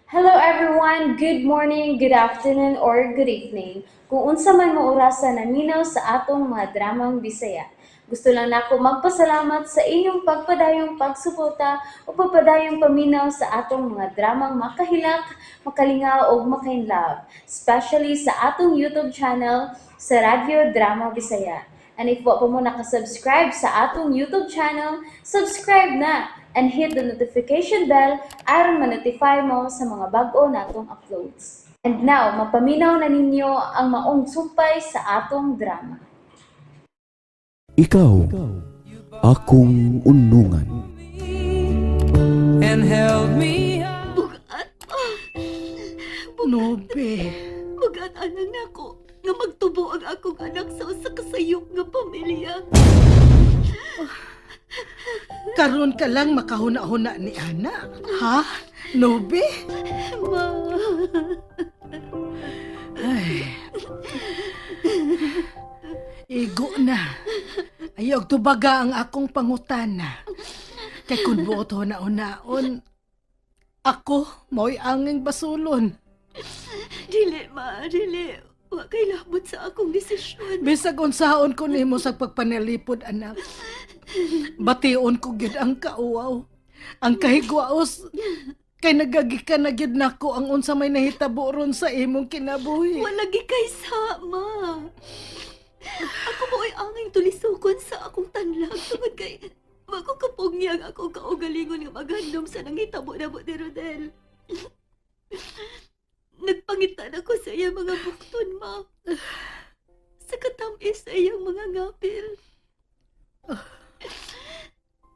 Hello everyone! Good morning, good afternoon, or good evening. Kung unsa man mo orasa naminaw sa atong mga dramang Bisaya. Gusto lang nako magpasalamat sa inyong pagpadayong pagsuporta o pagpadayong paminaw sa atong mga dramang makahilak, makalingaw ug makainlove, especially sa atong YouTube channel sa Radyo Drama Bisaya. And if wa pa mo nakasubscribe sa atong YouTube channel, subscribe na and hit the notification bell aron ma-notify mo sa mga bag-o natong uploads. And now, mapaminaw na ninyo ang maong sumpay sa atong drama. Ikaw, akong unungan. And held me Bugat. Nobe. Bugat anang nako nga magtubo ang akong anak sa usa ka sayop nga pamilya. Karon ka lang makahuna-huna ni Ana. Ha? Nobe? Ma. Ay. Igo na. Ayaw tubaga ang akong pangutana. Kay kung buot huna-hunaon, ako mo'y anging basulon. Dili ma, dili. Wa kay labot sa akong desisyon. Bisag unsaon ko nimo sa pagpanalipod, anak. Bation ko gyud ang kauwaw. Ang kahigwaos kay nagagikan na gyud nako ang unsa may nahitabo ron sa imong kinabuhi. Wala gi kay sama. Ako mo'y anging tulisokon sa akong tanlag tungod kay wa ko kapugni ang akong kaugalingon nga maghandom sa nanghitabo namo ni Rodel. Nagpangitan ako sa iyang mga bukton, ma. Sa katamis sa iyang mga ngapil.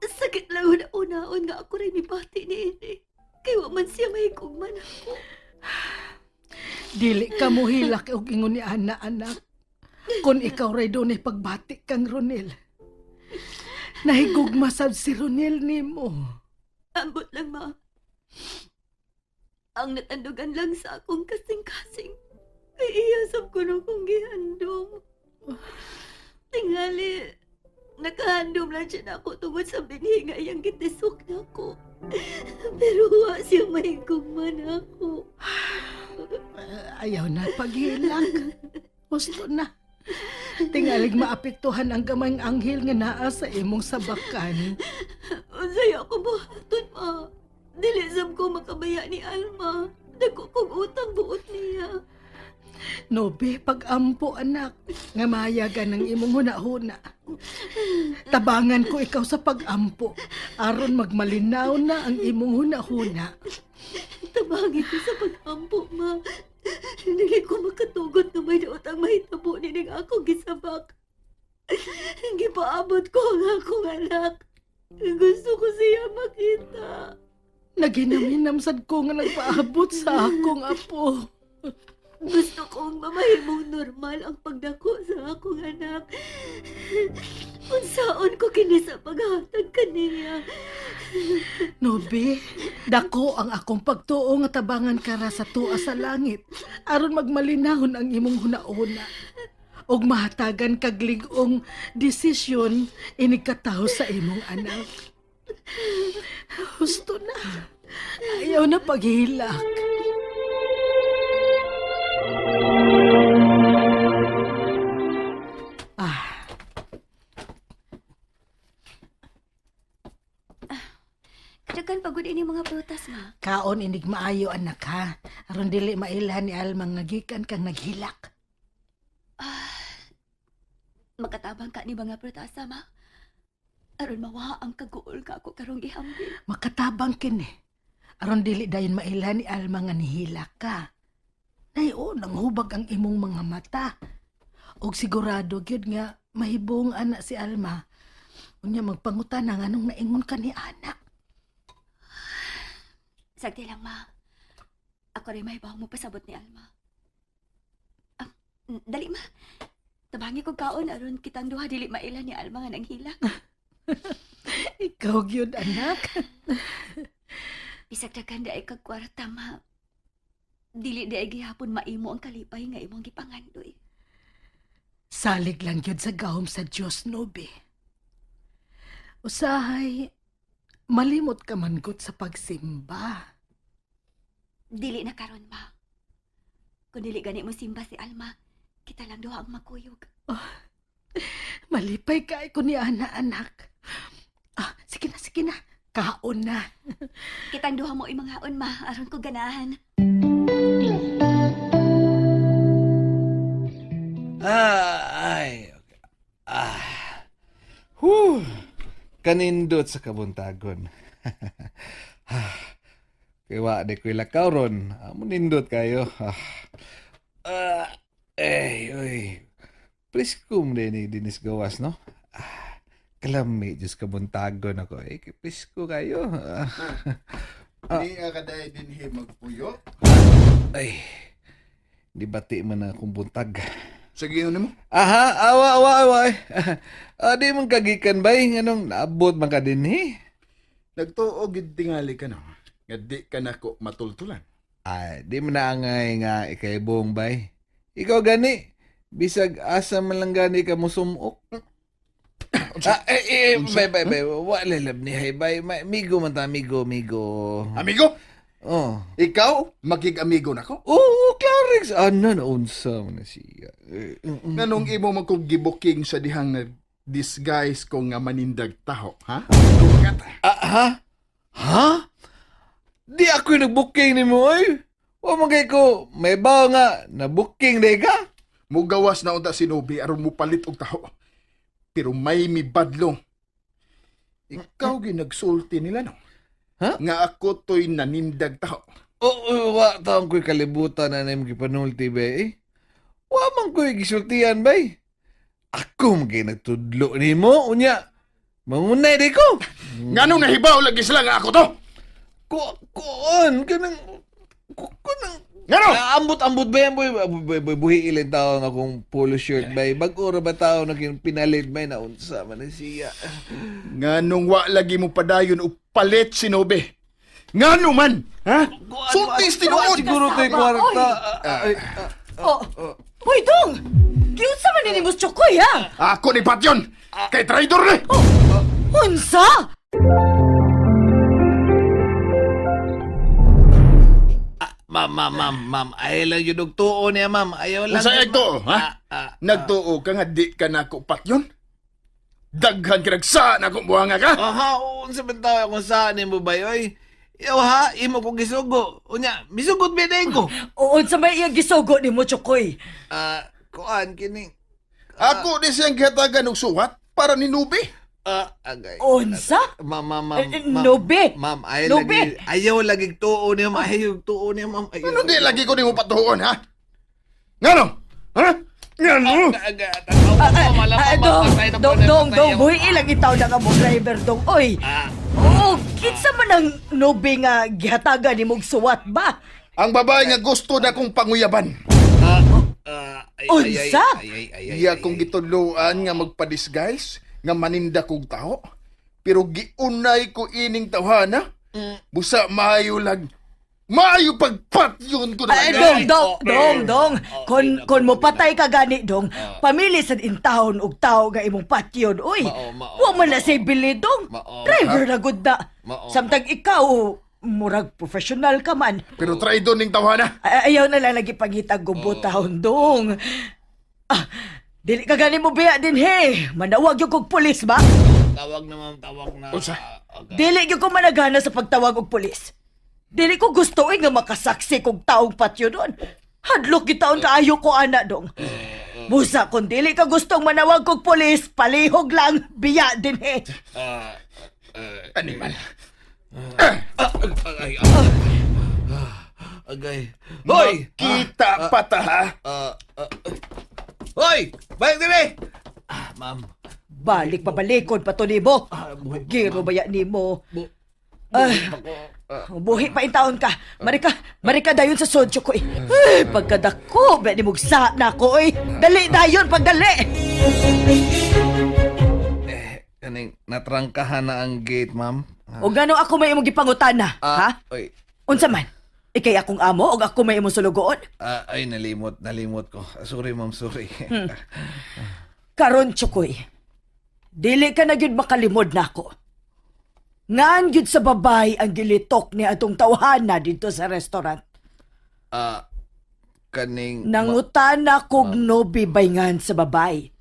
Sakit lang una-unaon nga ako rin mibati ni ini. Kay wa man siya mahigugma nako. Dili ka mohilak og ingon ni Ana, anak. Kung ikaw ray dunay pagbati kang Ronel. Nahigugma sad si Ronel nimo. Ambot lang, ma. Ang natandugan lang sa akong kasing-kasing. Kay iya sab ko na kong gihandom. Tingali, nakahandom lang siya nako tungod sa binhi nga iyang gitisok nako. Pero wa siya mahigugma nako. Ayaw na paghilak. Husto na. Tingalig maapektuhan ang gamayng anghel nga naa sa imong sabakan. Unsay ako buhaton, ma? Dili sab ko makabaya ni Alma. Dako kong utang buot niya. Nobe, pag-ampo anak, nga mahayagan ng imong huna-huna. Tabangan ko ikaw sa pag-ampo, aron magmalinaw na ang imong huna-huna. Tabangi ko sa pag-ampo, ma. Dili ko makatugot nga may daot ang mahitabo nining akong gisabak. Gipaabot ko ang akong anak. Gusto ko siya makita. Naghinam-hinam sad ko nga nagpaabot sa akong apo. Gusto kong mamahimong normal ang pagdako sa akong anak. Unsaon ko kini sa paghatag kaniya. Nobe, dako ang akong pagtuo nga tabangan kara sa tuwa sa langit aron magmalinahon ang imong huna-huna. Og mahatagan kag lig-ong desisyon inig kataho sa imong anak. Husto na. Ayaw na paghilak. Ah, Kadagan pagod ini mga prutas, ma. Kaon inig maayo anak ha. Aron dili mailhan ni Alma nga gikan kang naghilak. Makatabang ka ni mga prutasa, ma. Aron mawa ang kaguol ka ako karong gihambil. Makatabang kini. Aron dili dayon mailhan ni Alma nga nihilak ka. Nayo nang hubag ang imong mga mata. Og sigurado gyud nga mahibong ana si Alma. Unya magpangutana nganong naingon ka ni ana. Sagdi lang, ma. Ako rin may mo pasabot ni Alma. Ah, dali, ma. Tabangi ko kaon aron kitang duha dili maila ni Alma nga nanghilak. Ikaw gyud anak. Bisag daghan diay kag kwarta, ma. Dili diay gihapon maimo ang kalipay nga imong gipangandoy. Salig lang gyud sa gahom sa Dios, Nobe. Usahay, malimot ka man gud sa pagsimba. Dili na karon, ma. Kung dili gani mo simba si Alma, kita lang duha ang makuyog. Malipay kay ko ni ana, anak. Ah, sige na, sige na. Kaon na. Kitang duha mo imanghaon, ma, aron ko ganahan. Ah, ay. Okay. Ah. Whew. Kanindot sa kabuntagon. Ah, kay wa di ko'y lakaw ron. Amo nindot kayo. Ah. Ah, eh, uy. Presko mo din ni Dinis Gawas, no? Ah, kalami, Diyos kabuntagon ako. Eh, kay presko kayo. Ah. Di ka kaday dinhi magpuyo. Ay, di bati man na akong buntag. Sige yun mo. Aha, awa, awa, awa. Ah, di mong kagikan bay, nganong naabot man ka dinhi. Nagtuo gid tingali ka no. Nga di ka nako matultulan. Ay, di mo na angay nga ikaybong bay. Ikaw gani, bisag asa man lang gani ka musumok. Ah, eh, eh, bay, bay, bay, wala lab ni hay, bay, may, migo man ta, migo, migo. Amigo, Oh. ikaw magig amigo nako. Oo, Clarix, ano na unsa man na siya. Eh, Nganong imo man kog gibuking sa dihang na disguise ko nga manindag taho, ha? Tumagat. Ah, ha? Ha? Di ako yung nag-booking ni mo, oy. Wa man kay ko, may bawo nga, na-booking day ka. Mugawas na unta si Nobi aron mupalit og taho. Pero may mibadlong. Ikaw ginagsulti nila no. Ha? Nga ako to'y nanindag taho. Oo, wa taong ko'y kalibutan na naim gipanulti, bay. Eh. Wa man ko'y gisultian, bay. Ako man kay nagtudlo ni mo, unya. Mangunay di ko. Nganong nahibaw lagi sila nga ako to? Ko, koon, kanang, kanang, Ngano? Ah, ambot-ambot ba yan, boy? Boy, boy, buhi ilin tao nga akong polo shirt, bay. Bag-o ra ba tao na pinalit, bay, na unsa man na siya. Nganong wa lagi mo padayon og palit si Nobe? Ngano man? Ha? Sultis tinuod! Siguro ko'y kwarta. Ah, ay, ah, Oh, Hoy, dong! Giunsa man ni mo Chokoy, ha? Ako ni Patyon! Kay traidor ni! Unsa? Ma'am, ma'am, ma'am, ma'am. Ayaw lang yun og tuo niya, ma'am. Ayaw lang. Unsa nagtuo, ha? Ah, ah, Nagtuo ka nga di ka nako Patyon? Daghan ka nagsa na akong buhanga ka? Aha, unsa man tao kung saan nimo bay oy. Iyaw ha, imo kong gisugo. Unya, misugot ba din ko? Oo, unsa may iyang gisugo ni mo Chokoy? Ah, kuan kini. Ako ni siyang gihatagan og suwat para ni Nobe. Ah, agay. Unsa? Ma'am, ma'am, ma'am. Eh, eh, ma'am. Nobe. Ma'am, ayaw Nobe. lagi. Ayaw lagi tuo niya, ma'am. Ayaw tuo niya, ma'am. Ayaw. Ano di lagi ko nimo patuon, ha? Ngano? Ha? Ngano? Agay, tanaw ko, wala pa, Ah, dong, patay na po dong, na, dong, patay dong, ako. buhi ilang itaw na nga mo driver dong, oy. Ah. Oo, kinsa man ang nobe nga gihatagan ni mong suwat ba? Ang babae nga gusto na kong panguyaban. Ah, ah, ay, ay, ay, Unsa? ay, ay, ay, ay, Iya ay, kong ay. gitudloan nga magpa-disguise, nga maninda kog tao. Pero giunay ko ining tawhana. Busa maayo lang. Maayo pagpatyon ko na Ay, lang. dong, dong, dong, dong. Okay Kon na, kon mo okay na. patay ka gani dong, pamili sad in town og tao nga imong patyon, oy. Mao, mao, Wa man na mao. say bili dong. Mao. Driver na gud na. Mao. Samtang ikaw murag professional ka man. Pero traidor ning tawhana. Ay, ayaw na lang lagi pangitag gubutahon dong. Ah, dili ka gani mo biya din he. Manawag yung kog pulis ba? Tawag na, ma'am, tawag na. Unsa? Ah, agay. Dili gyud ko managana sa pagtawag og pulis. Dili ko gusto eh nga makasaksi kog taong patyo doon. Hadlok gitaon kaayo ko ana dong. Busa kung dili ka gustong manawag kog pulis, palihog lang biya din eh. Ah, ah, Animal. Ah, agay, ah, ah, agay. Hoy! Kita pa ta ha. Ah, ah, hoy! Balik dili! Ah, ma'am. Balik pabalikon pa to nimo. Ah, buhi pa, Giro ma'am. baya nimo. Bu Ah. buhi pa ko. Ah, Buhi pa intaon ka. Marika, marika dayon sa sodyo ko eh. Ay, pagkadako, ba ni mugsa na ko eh. Dali dayon, pagdali. eh, kaning natrangkahan na ang gate, ma'am. Ah, O gano ako may imong gipangutana, ah, ha? Oy, Unsa man? Ikay akong amo og ako may imong sulugoon? ah, ay nalimot, nalimot ko. Ah, sorry, ma'am, sorry. Karon Chukoy, dili ka na gyud makalimod nako. Ngan gyud sa babay ang gilitok ni atong tawhana dito sa restaurant. Ah, kaning Nangutana kog nobi bayngan sa babay.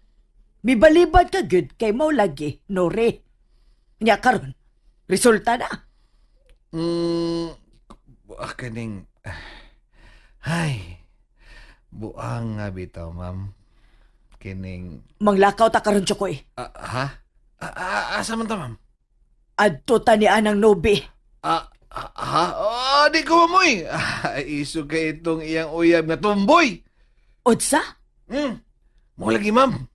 Mibalibad ka gud kay mao lagi nore. Nya karon, resulta na. Kaning ay, buang nga bitaw, ma'am. Kining Manglakaw ta karon, Chokoy. Ah, ha? Asa man ta, ma'am? Adto ta ni anang nobi. Ah, ha? Oh, di ko mamoy. Iso kay itong iyang uyab nga tumboy. Unsa? Mo lagi, ma'am.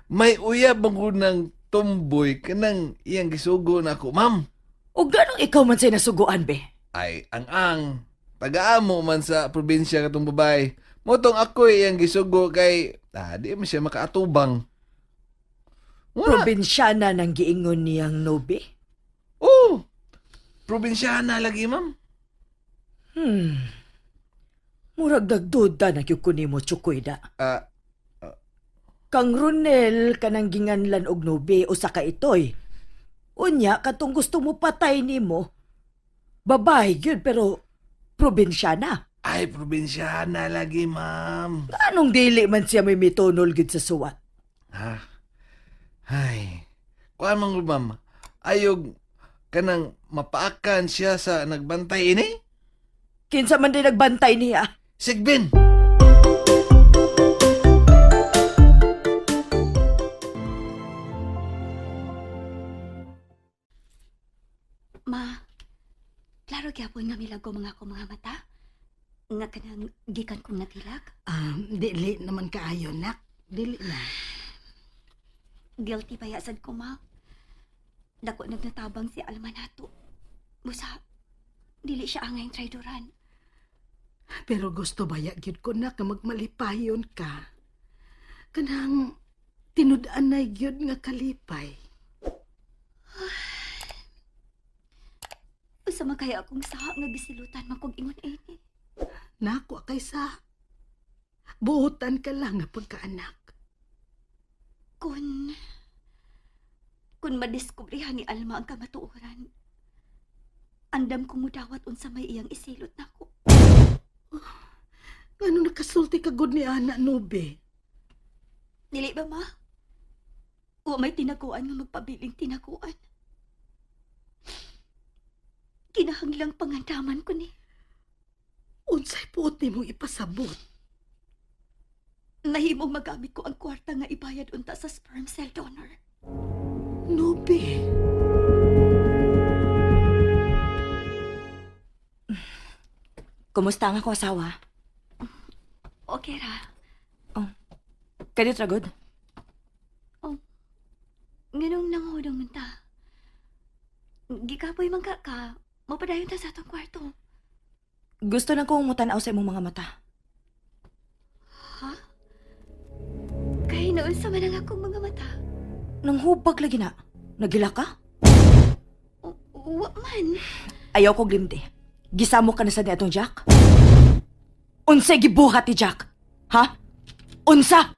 May uyab man gud ng tumboy kanang iyang gisugo na ako, ma'am. O ganong ikaw man say nasuguan be? Ay, ang-ang. Tagaamo man sa probinsya katong babae. Motong ako iyang gisugo kay di man siya makaatubang. Wala. Probinsyana nang giingon niyang nobi. Oh, probinsyana lagi, ma'am. Murag dagduda na gyud ko nimo, Chokoy da. Kang Ronel kanang ginganlan og nobi usa ka itoy. Unya katong gusto mo patay nimo. Babae gyud pero probinsyana. Ay, probinsyana lagi, ma'am. Anong dili man siya may mitunol gyud sa suwat? Ha? Ay, kuan man gud, ma'am. Ayog kanang mapaakan siya sa nagbantay ini? Kinsa man din nagbantay niya? Sigbin! Ma, klaro gyapon nga milago mga ako mga mata. Nga kanang gikan kong natilak. Dili naman kaayo, nak. Dili na. Guilty pa sad ko, ma. Dako nagnatabang si Alma nato. Busa, dili siya angay traidoran. Pero gusto baya gyud ko na ka magmalipayon ka. Kanang tinud-anay gyud nga kalipay. Usa man kaya akong saha nga gisilutan man kog ingon ini. Nako kay sa buotan ka lang nga pagkaanak. Kung madiskubrehan ni Alma ang kamatuoran, andam kong mudawat unsa may iyang isilot nako. Ngano nakasulti ka gud ni ana Nobe? Dili ba, ma? O may tinaguan nga magpabiling tinaguan. Kinahanglang pangandaman ko ni. Unsay puot nimong ipasabot? Nahimong magamit ko ang kwarta nga ibayad unta sa sperm cell donor. Nobe. Kumusta ang ako asawa? Okay ra. Kadit ra gud. Nganong nanghudong man ta? Gikapoy man ka ka. Mapadayon ta sa atong kwarto. Gusto lang kong mutanaw sa imong mga mata. Ha? Kay naunsa man ang akong mga mata. Nang hubag lagi na. Nagila ka? Wa man. Ayaw ko glimti. Gisamo ka na sa ni atong Jack? Unsay gibuhat ni Jack? Ha? Unsa?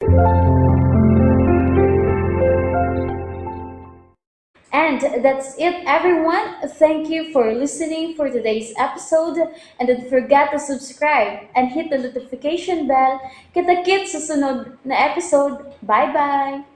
And that's it, everyone. Thank you for listening for today's episode. And don't forget to subscribe and hit the notification bell. Kita-kits sa sunod na episode. Bye-bye!